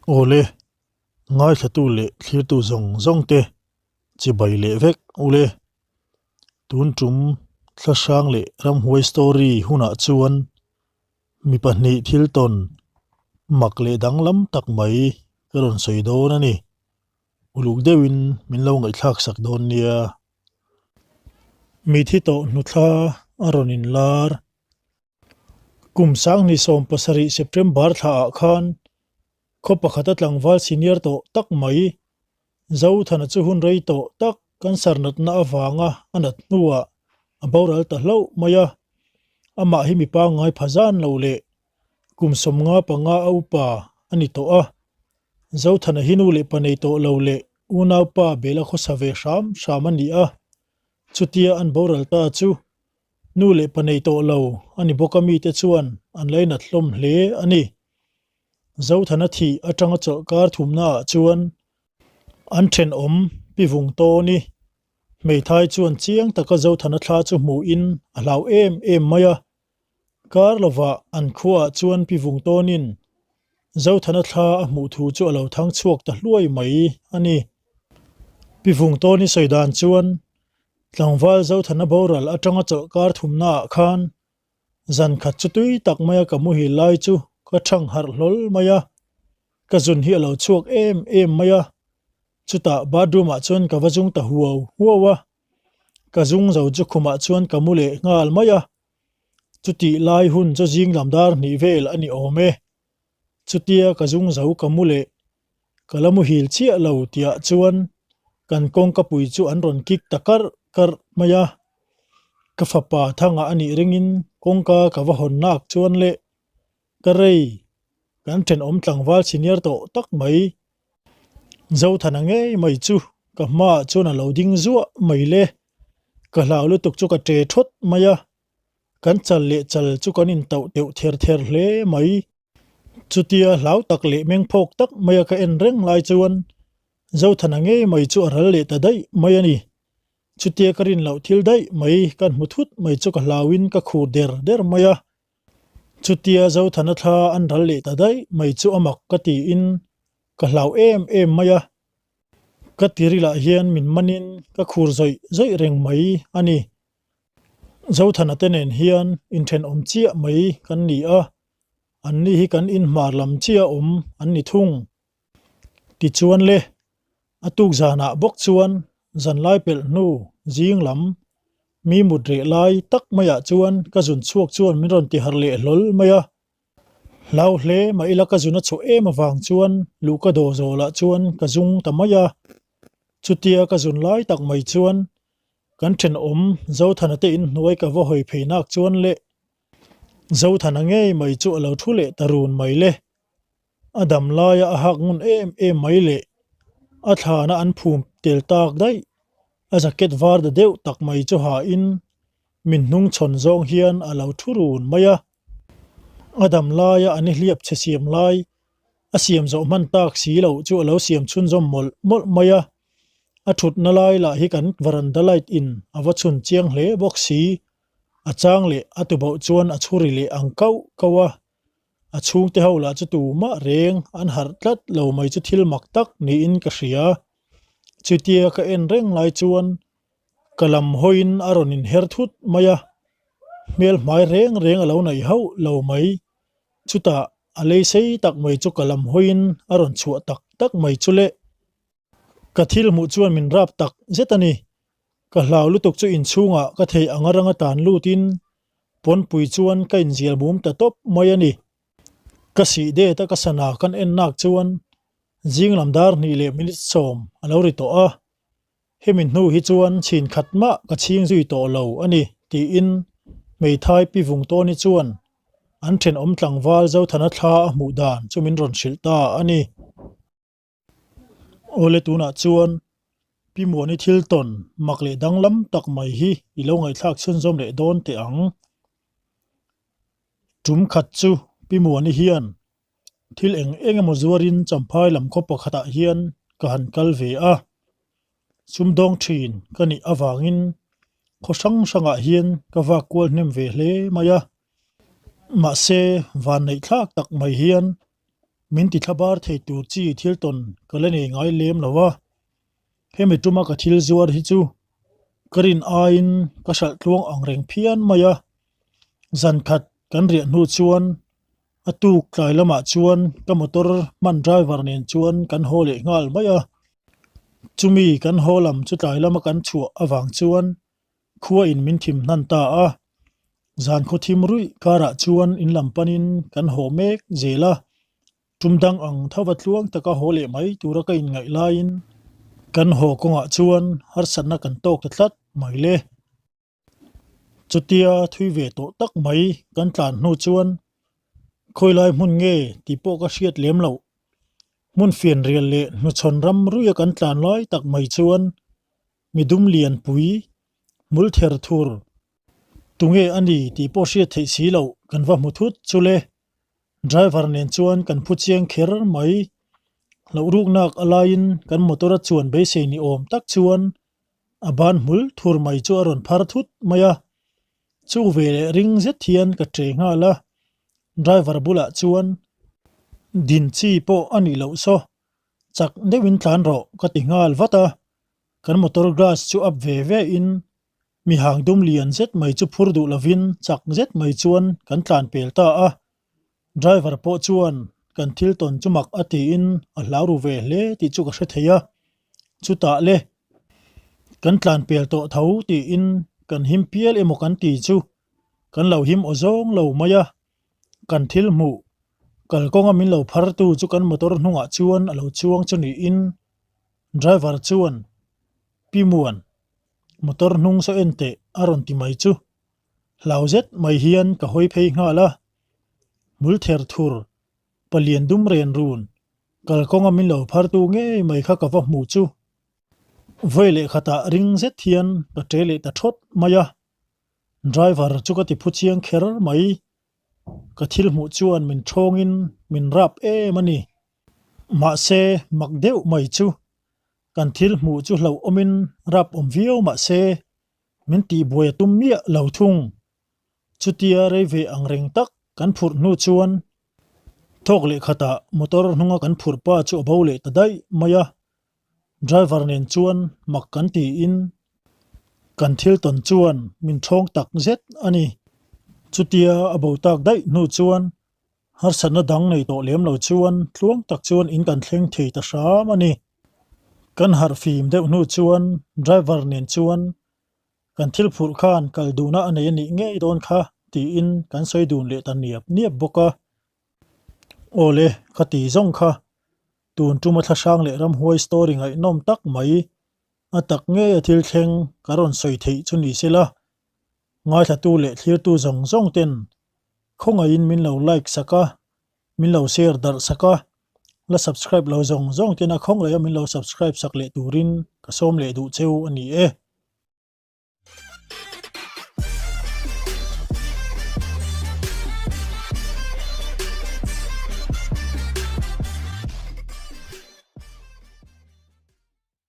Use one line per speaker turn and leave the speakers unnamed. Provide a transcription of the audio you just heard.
Awle, ngaithlatu leh thlirtu zawng zawng te chibai leh vek ule. Tun tum thlahrang leh ramhuai story hunah chuan mi pahnih thil tawn mak leh danglam tak mai ka rawn sawi dawn a ni. Uluk deuhin min lo ngaihthlak sak dawn nia. Mithi tawh hnuthla a rawn inlar. Kum 2017 September thlaah khan khaw pakhata tlangval senior tawh tak mai Zothana chu hun rei tawh tak cancer natna avanga a nat hnuah a boral ta hlauh mai a. Amah hi mi pangngai pha zan lo leh kum 55 a upa a ni tawh a. Zothana hi nu leh pa nei tawh lo leh unaupa Bela khawsa ve hram hram a ni a. Chutia an boral ta chu Nu leh pa nei tawh lo a ni bawk a mite chuan an lainat hlawm hle a ni. Zothana thih atanga chawlhkar thumnaah chuan an thenawm Pi Vungtawni hmeithai chuan chiang taka Zothana thla chu hmuhin a hlau em em mai a. Kar lovah an khuaah chuan Pi Vungtawnin Zothana thla a hmuh thu chu a lo thang chhuak ta hluai mai a ni. Pi Vungtawni sawi dan chuan Tlangval Zothana boral atanga chawlhkar thumnaah khan zan khat chu tui tak maia ka muhil lai chu ka thang harh hlawl mai a, ka zun hi a lo chhuak em em mai a, chutah bathroom ah chuan ka va zung ta huau huau a, ka zung zo chu khumah chuan ka mu leh nghal mai a, chutih lai hun chu zing lam dar hnih vel a ni awm e, chutia ka zung zo ka mu leh Ka la muhil chiah lo tihah chuan kan kawngka pui chu an rawn kik ta karh karh mai a. Ka fapa thangah a nih ringin kawngka ka va hawn nak chuan le ka rei kan thenawm tlangval senior tawh tak mai Zothana ngei mai chu ka hmaah chuan a lo ding zuah mai le. Ka hlau lutuk chu ka ṭe thawt mai a, kan chal leh chal chu kan intauh teuh ther ther hle mai. Chutia hlau tak leh mengphawk tak maia ka en reng lai chuan Zothana ngei mai chu a ral leh ta daih mai a ni. Chutia ka rin loh thil daih mai kan hmu thut mai chu ka hlauin ka khur der der mai a. Chutia Zothana thla an ral leh ta daih mai chu a mak ka tiin ka hlau em em mai a. Ka tirilah hian min manin ka khur zawih zawih reng mai a ni. Zothana te nen hian inthenawm chiah mai kan ni a, anni hi kan inhmar lam chiah awm an ni thung. Tichuan le, a tuk zanah bawk chuan zanlai pelh hnu zing lam mi mut reh lai tak maiah chuan ka zun chhuak chuan min rawn ti harh leh hlawl mai a. Hlau hle mah ila ka zun a chhuah em avang chuan luhka daw zawlah chuan ka zung ta mai a. Chutia ka zun lai tak mai chuan Kan thenawm Zothana te inhnuai ka va hawi phei nak chuan le Zothana ngei mai chu a lo thu leh ta run mai le. A dam laia a hak ngun em em mai le a thlana an phum tel tak daih. A jacket var da deuh tak mai chu hain min hnung chhawn zawng hian a lo thu run mai a. A dam laia an i hliap chhe siam lai a siam zawh hman tak si loh chu a lo siam chhunzawm mawlh mawlh mai a. A thutna lai lah hi kan varanda light in a va chhun chiang hle bawk si. A chang leh a tubauh chuan a chhuri leh ang kauh kauh a. A chhungte ho lah chu tumah reng an harh tlat lo mai chu thil mak tak niin ka hria. Chutia ka en reng lai chuan ka lam hawiin a rawn inher thut mai a. Hmel hmai reng reng a lo naih hauh lo mai. Chutah a lei sei tak mai chu ka lam hawiin a rawn chhuah tak tak mai chu le. Ka thil hmuh chuan min rap tak zet a ni. Ka hlau lutuk chu inchhungah ka thei anga ranga tan lutin pawnpui chuan ka inzial mum ta tawp mai a ni. Ka sih det a ka sana kan en nak chuan zing lam dar hnih leh minute sawm a lo ri tawh a. Hemi hnu hi chuan chhin khat mah ka chhing zui tawh lo a ni tiin hmeithai Pi Vungtawni chuan an thenawm tlangval Zothana thla a hmuh dan chu min rawn hrilh ta a ni. Awle tunah chuan Pi Muani thil tawn mak leh danglam tak mai hi i lo ngaihthlak chhunzawm leh dawn teh ang. Tum khat chu Pi Muani hian thil eng eng emaw zuarin Champhai lam khaw pakhatah hian ka han kal ve a. Sumdawng thin ka nih avangin khaw hrang hrangah hian ka vak kual hnem ve hle mai a. Mahse, vanneihthlak tak mai hian. Min ti thlabar thei tur chi thil tawn ka la nei ngai lem lo a, hemi tuma ka thil zuar hi chu ka rin aiin ka hralh tluang ang reng phian mai a. Zan khat kan riah hnu chuan a tuk tlai lamah chuan ka motor hman driver nen chuan kan haw leh nghal mai a. Chumi kan haw lam chu tlai lama kan chhuah avang chuan Khua in min thim hnan ta a, zan khaw thim ruih karah chuan in lam panin kan haw mek zel a, tum dang ang thova tluang taka haw leh mai tura ka inngaih laiin kan haw kawngah chuan harsatna kan tawk ta tlat mai le. Chutia thui ve tawh tak mai kan tlan hnu chuan khawilai hmun nge tih pawh ka hriat lem loh, hmun fianrial leh hnuchhawn ram ruia kan tlan lai tak mai chuan Midum lianpui, hmul ther thur, tunge a ni tih pawh hriat theih si loh kan va hmu thut chu le. Driver nen chuan kan phu chiang kher mai. Hlauh ruknak a laiin kan motor a chuan beisei ni awm tak chuan a ban hmul thur mai chu a rawn phar thut mai a. Chu ve leh ring zet hian ka che nghal a, driver bulah chuan din chi pawh a nih loh saw, chak deuhin tlan rawh ka ti nghal vat a. Kan motor glass chu up ve ve in mi hang dum lian zet mai chu phur duh lovin chak zet mai chuan kan tlan pel ta a. Driver pawh chuan kan thil tawn chu mak a tiin a hlau ru ve hle tih chu ka hre thei a. Chutah le kan tlan pel tawh tho tiin kan him pial emaw kan ti chu kan lo him aw zawng lo mai a. Kan thil hmuh kalkawnga min lo phartu chu kan motor hnungah chuan a lo chuang chu niin Driver chuan Pi Muan, motor hnung saw en teh a rawn ti mai chu. Hlau zet mai hian ka hawi phei nghal a. Hmul ther thur, palian dum ren run, kalkawnga min lo phartu ngei mai kha ka va hmu chu. Vawi leh khatah ring zet hian ka ṭe leh ta ṭhawt mai a. Driver chu ka ti phu chiang kher mai. Ka thil hmuh chuan min ṭhawngin min rap em a ni. Mahse, mak deuh mai chu kan thil hmuh chu hlauhawmin rap awm viau mahse, min tihbuai a tum miah lo thung. Chutia rei ve ang reng tak kan phurh hnu chuan thawk leh khatah motor hnunga kan phurh pa chu a bo leh ta daih mai a. Driver nen chuan mak kan tiin kan thil tawn chuan min ṭhawng tak zet a ni. Chutia a bo tak daih hnu chuan Harsatna dang nei tawh lem lo chuan tluang tak chuan in kan thleng thei ta hram a ni. Kan harh fim deuh hnu chuan driver nen chuan kan thil phurh khan kal duhna a nei a nih ngei dawn kha tiin kan sawi dun leh ta niap niap bawk a. Awle, ka ti zawng kha. Tun tuma thlahrang leh ramhuai story ngaihnawm tak mai a tak ngei a thil thleng ka rawn sawi theih chu ni sela, ngaithlatu leh thlirtu zawng zawng ten Khawngaihin min lo like sak a, min lo share darh sak a, la subscribe lo zawng zawng tena khawngaiha min lo subscribe sak leh turin ka sawm leh duh cheu a ni e.